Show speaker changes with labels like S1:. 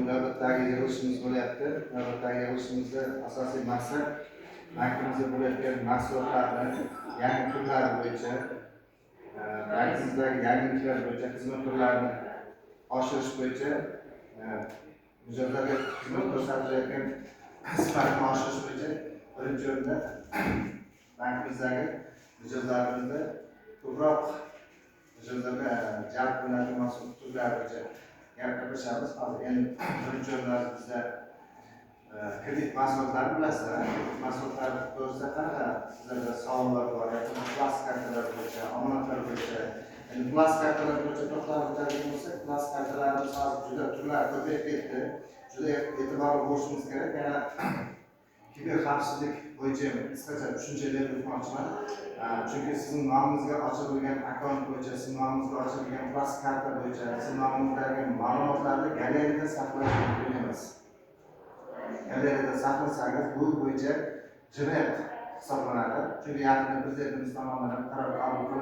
S1: Navbatdagi yig'ilishimiz bo'lyapti. Navbatdagi yig'ilishimizda asosiy maqsad bankimizda bo'layotgan mahsulotlarni yangi turlari bo'yicha, bankimizdagi yangiliklar bo'yicha, xizmat turlarini oshirish bo'yicha, mijozlarga xizmat ko'rsatilayotgan sifatini oshirish bo'yicha birinchi o'rinda bankimizdagi mijozlarimizda ko'proq mijozlarga jalb qilinadigan mahsulot turlari bo'yicha gap gapirishamiz. Hozir endi birinchi o'rinda bizda kredit mahsulotlari bilasizlar. Kredit mahsulotlari to'g'risida qanaqa sizlarda savollar bor yoki plastik kartalar bo'yicha, omonatlar bo'yicha? Endi plastik kartalar bo'yicha to'xtalib o'tadigan bo'lsak, plastik kartalarimiz hozir juda turlari ko'payib ketdi. Juda e'tiborli bo'lishimiz kerak. Yana kiber xavfsizlik bo'yicha ham qisqacha tushuncha berib o'tmoqchiman. Chunki sizning nomingizga ochilgan akkaunt bo'yicha, sizning nomingizga ochilgan plastik karta bo'yicha sizning nomingizdagi ma'lumotlarni galereyada saqlash mumkin emas. Galereyada saqlasangiz, bu bo'yicha jinoyat hisoblanadi. Chunki yaqinda prezidentimiz tomonidan qaror qabul qilib